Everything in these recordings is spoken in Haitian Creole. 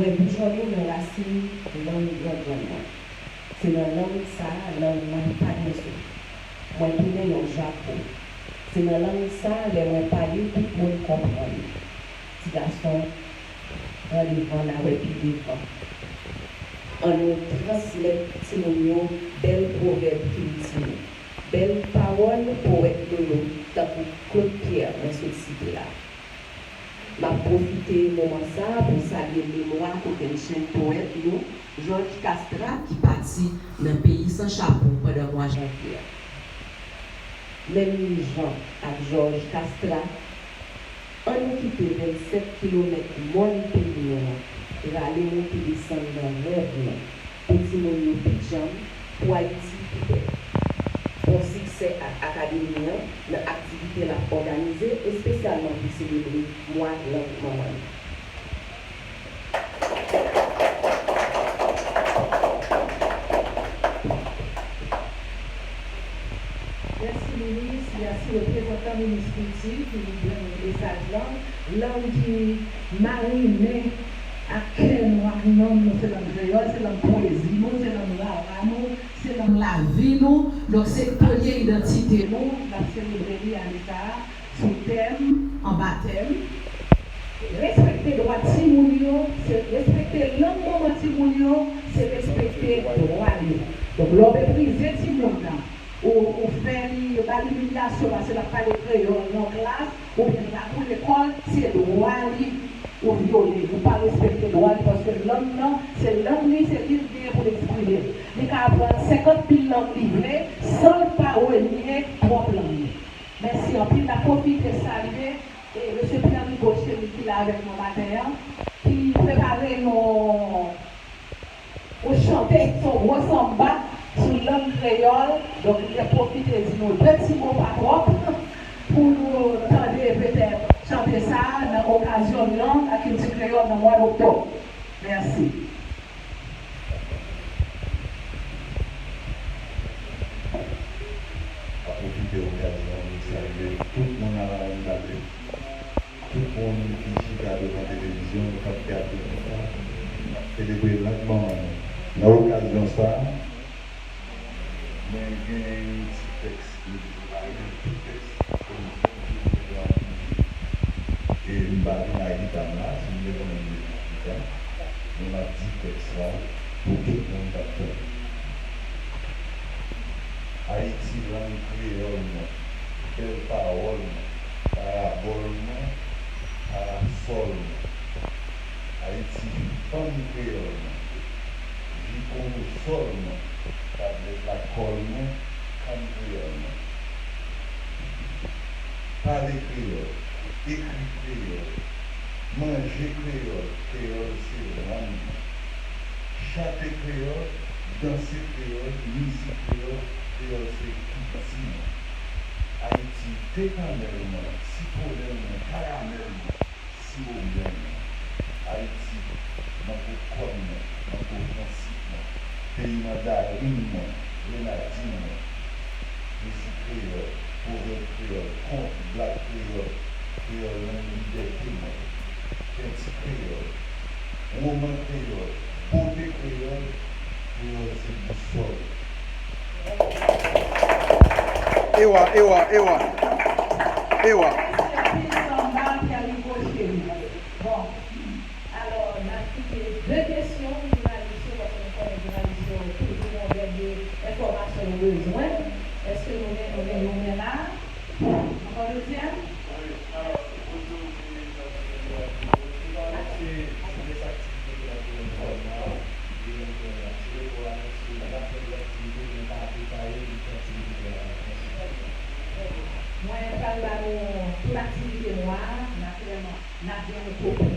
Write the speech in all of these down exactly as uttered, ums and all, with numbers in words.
Mwen boujonnen nan rasin lang grangrann mwen. Se nan lang sa a lang mwen pa gen zo. Mwen tounen yon jako. Se nan lang sa a lè mwen pale tout moun konprann. Ti gason, pran devan n a wè pi devan. Ann nou transmèt timoun yo bèl pwovèb kilti nou, bèl pawòl powèt nou yo tankou Claude Pierre mwen sot site a. M ap pwofite moman sa a pou salye memwa kokennchenn powèt nou, Jòj Kastra, ki pati nan peyi san chapo pandan mwa janvye a. Menm jan ak Jòj Kastra, ann nou kite vennsèt kilomèt mòn peyi nou an rale monte desann nan rèv nou pou timoun yo pi djanm, pou Ayiti pi bèl. Bon siksè ak akademi an nan aktivite l ap òganize espesyalman pou selebre mwa lang manman nou. Mèsi minis, mèsi reprezantan minis kilti ki li jwenn mesaj lan. Lang ki marinen ak kè nou, ak nanm nou, se lang kreyòl, se lang pwezi nou, se lang rara nou, se lang lavi nou. Donk, se premye idantite nou, n ap selebre li ane sa a sou tèm, anba tèm, respekte dwa timoun yo, se respekte lang manman timoun yo, se respekte dwa yo. Donk, lè w meprize timoun nan, ou, ou fè li, ba l imilyasyon paske l ap pale kreyòl nan klas, oubyen l ap pou lekòl, se dwa li ou vyole. Ou pa respekte dwa li paske lang nan, se lang li, se li l genyen pou l eksprime l. Li ka aprann senkant mil lang li vle, san l pa renye pwòp lang li. Mèsi anpil. N ap pwofite salye, e, mesye Pierre Rigaud Chéry ki la avèk nou maten an, ki prepare yon, yon chante, se yon gwo sanba sou lang kreyòl. Donk, li te pwofite di nou de ti mo pa twòp pou nou tande petèt chante sa a nan okazyon lang ak kilti kreyòl nan mwa oktòb. Mèsi. Ap pwofite okazyon an pou salye tout moun nan Laranjnave, tout moun ki chita devan televizyon yo k ap gade nou la, n ap selebre lang manman nou. Nan okazyon sa a, mwen gen yon ti tèks, mwen di nou pa gen tout tèks, e m pa vin ak gita m la, si m te konnen m te vin ak gita, men m ap di tèks la pou tout moun k ap tande. Ayiti lang kreyòl mwen, bèl pawòl mwen, parabòl mwen, parasòl mwen. Ayiti fanm kreyòl mwen, jipon sòl mwen, kadrèt lakòl mwen, kann kreyòl mwen. Pale kreyòl, ekri kreyòl, manje kreyòl, kreyòl se lang mwen. Chante kreyòl, danse kreyòl, mizik kreyòl, kreyòl se kilti mwen. Ayiti, te kannèl mwen, sitwonèl mwen, karamèl mwen, siwo myèl mwen. Ayiti, manko kòn mwen, manko fransik mwen, peyi mandarin mwen, grenadin mwen. Mizik kreyòl, pwovèb kreyòl, kont, blag kreyòl, kreyòl nan libète mwen. Penti kreyòl, woman kreyòl, bote kreyòl, kreyòl se bousòl. Ewa, ewa, ewa. Ewa. Mèsi anpil, Samba Pierre Rigaud Chéry. Bon, alò, n ap kite de kesyon pou jounalis yo, paske nou konnen jounalis yo toujou gen yon dènye enfòmasyon yo bezwen. Èske nou gen, nou gen youn la? Ankò dezyèm? Wi, alò, pou di w ke n ap fè de aktivite, se, se de aktivite ke n ap fè nan zòn nan, e, se de pou anonse n ap fè de aktivite, men pa detaye ki aktivite ke n ap fè. Mwen pral ba nou tout aktivite mwa a, natirèlman, n ap gen yon kopi,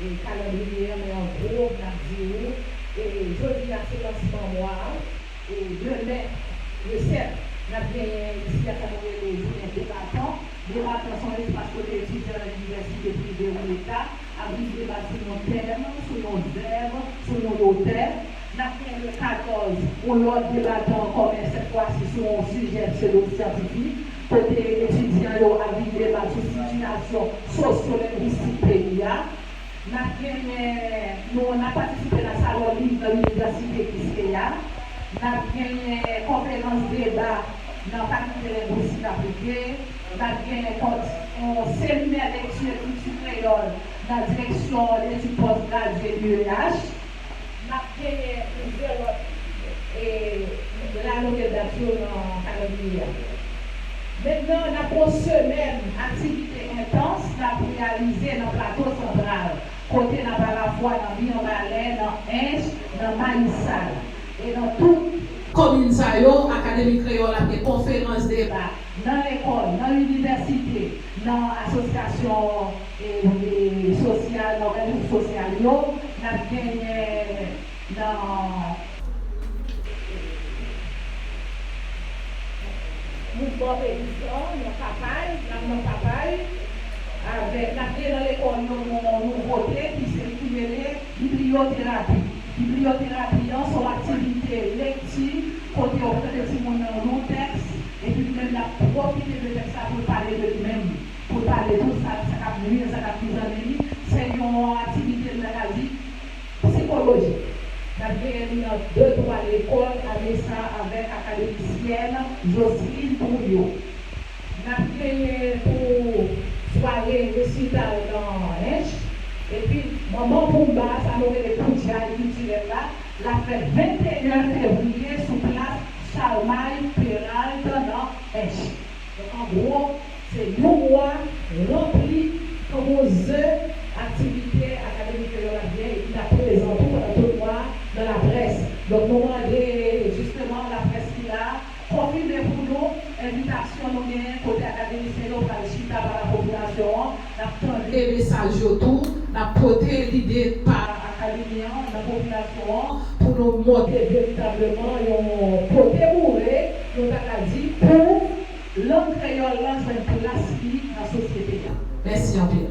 e, kalandriye an, men an gwo, n ap di ou, e, jodi a se lansman mwa a. E demen, le sèt, n ap genyen isi a sa nou rele jounen debatan. Debatan se yon espas kote etidyan nan inivèsite prive ou leta ap vin deba sou yon tèm, sou yon zèv, sou yon otè. N ap genyen le katòz, yon lòt debatan ankò, men sèt fwa si sou yon sijè psedo-syantifik, kote etidyan yo ap vin deba sou sitiyasyon sosyo-lengwistik peyi a. N ap genyen, nou, n ap patisipe nan Salon Liv nan Inivèsite Quisqueya. N ap genyen konferans deba nan Fakilte Lengwistik Aplike. N ap genyen kont-, yon seminè lekti ekriti kreyòl nan Direksyon Etid Pòs Gradye U E H. N ap genyen plizyè lòt, e, la nou gen dat yo nan kalandriye a. Mentnan, n ap gen yon semèn aktivite entans n ap reyalize nan Plato Santral, kote n ap alafwa nan Mibalè, nan Ench, nan Mayisal, e nan tout komin sa yo, Akademi Kreyòl ap gen konferans deba nan lekòl, nan inivèsite, nan asosyasyon, e, e, sosyal, nan òganizasyon sosyal yo, n ap genyen nan mouvman peyizan, nan Papay, n ap nan Papay, avèk, n ap gen nan lekòl yo yon nouvote ki se, ki rele bibliyoterapi. Bibliyoterapi an se yon aktivite lekti kote yo prete timoun nan yon tèks, epi nou menm n ap pwofite de tèks la pou l pale de li menm, pou l pale tout sa, sa k ap nwi, sa k ap mizanmi li. Se yon aktivite, nou ta ka di, sikolojik. N ap genyen li nan de, twa lekòl ane sa avèk akademisyèn Jocelyne Trouillot. N ap genyen tou sware resital nan Ench. Epi, Manman Poumba, sa nou rele Poudjay Kiltirèl la, l ap fèt venteyen fevriye sou plas Charlemagne Péralte nan Ench. Donk, an gwo, se yon mwa ranpli tankou ze aktivite Akademi Kreyòl ap gen epi n ap prezan tou pandan tout mwa a nan laprès. Donk, nou mande jisteman laprès ki la a konfime pou nou envitasyon nou genyen kote akademisyen yo pral chita pale ak popilasyon an. N ap tande mesaj yo tou, n ap pote lide pa akademi an nan popilasyon an pou nou monte veritableman yon pote boure, nou ta ka di, pou lang kreyòl la jwenn plas li nan sosyete a. Mèsi anpil.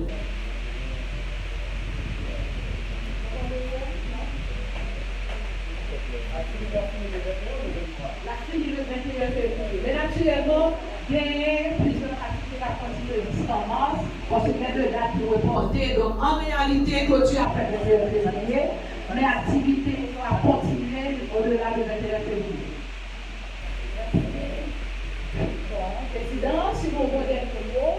L ap fini le venteyen fevriye. Men natirèlman, genyen plizyè aktivite k ap kontinye jiska mas, paske gen de dat ki repòte. Donk, an reyalite, kloti ap fèt venteyen fevriye, men aktivite yo ap kontinye odela de venteyen fevriye. Bon, prezidan, si nou gon dènye mo.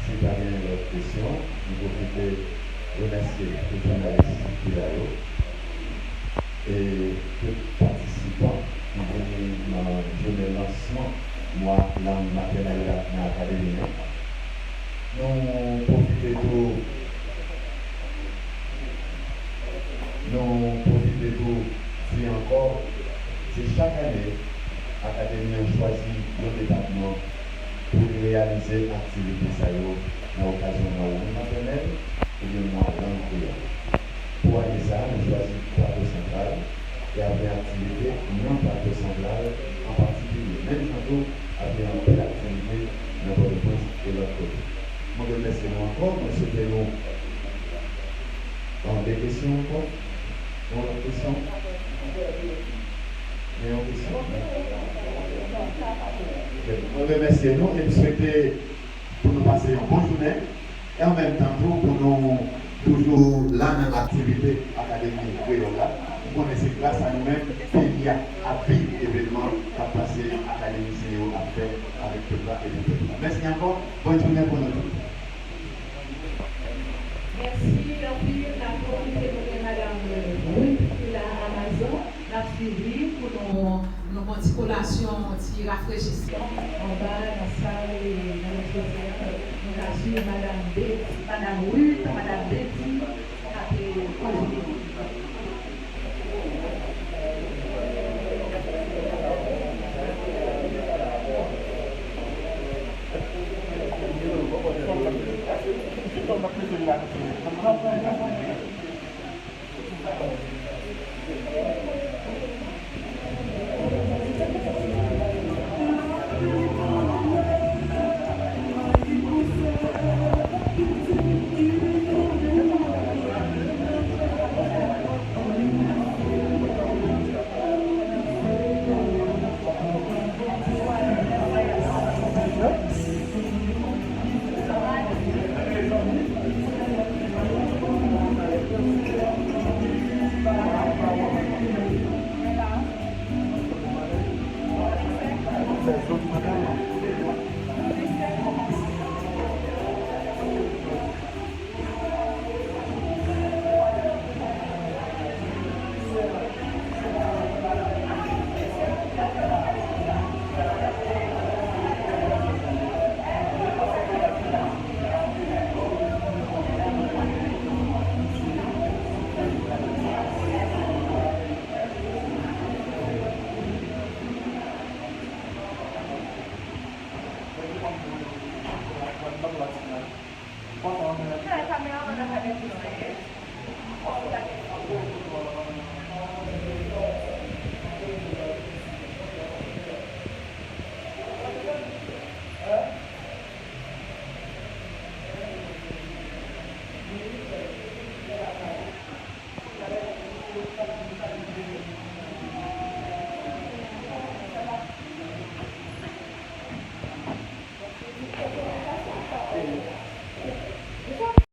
Si pa gen lòt kesyon, nou pwofite remèsye tout jounalis ki la yo e tout patisipan ki vini nan jounen lansman mwa lang matènèl la nan akademi an. Nou pwofite tou, nou pwofite tou di ankò, se chak ane, akademi an chwazi yon depatman pou li reyalize aktivite sa yo nan okazyon mwa lang matènèl oubyen mwa lang kreyòl. Pou ane sa a, nou chwazi Plato Santral, e ap gen aktivite nan Plato Santral an patikilye. Menm jan tou, ap gen anpil aktivite nan Pòtoprens e lòt kote. Mwen remèsye nou ankò, mwen swete nou, bon, de kesyon ankò? Yon lòt kesyon? Gen yon kesyon? Ok, mwen remèsye nou e m swete pou nou pase yon bon jounen. E an menm tan tou, pou nou toujou la nan aktivite Akademi Kreyòl la, m konnen se gras a nou menm peyi a ap viv evenman k ap pase, akademisyen yo ap fè avèk pèp la e pou pèp la. Mèsi ankò, bòn jounen pou nou tout. Mèsi anpil, n ap pwofite nou gen Madam Ruth ki la Amazon. N ap swiv li pou nou, nou pran ti kolasyon, ti rafrechisman anba nan sal nan lèspas la. Nou ka swiv Madam Betty, Madam Ruth, Madam Betty, k ap, e, kondui.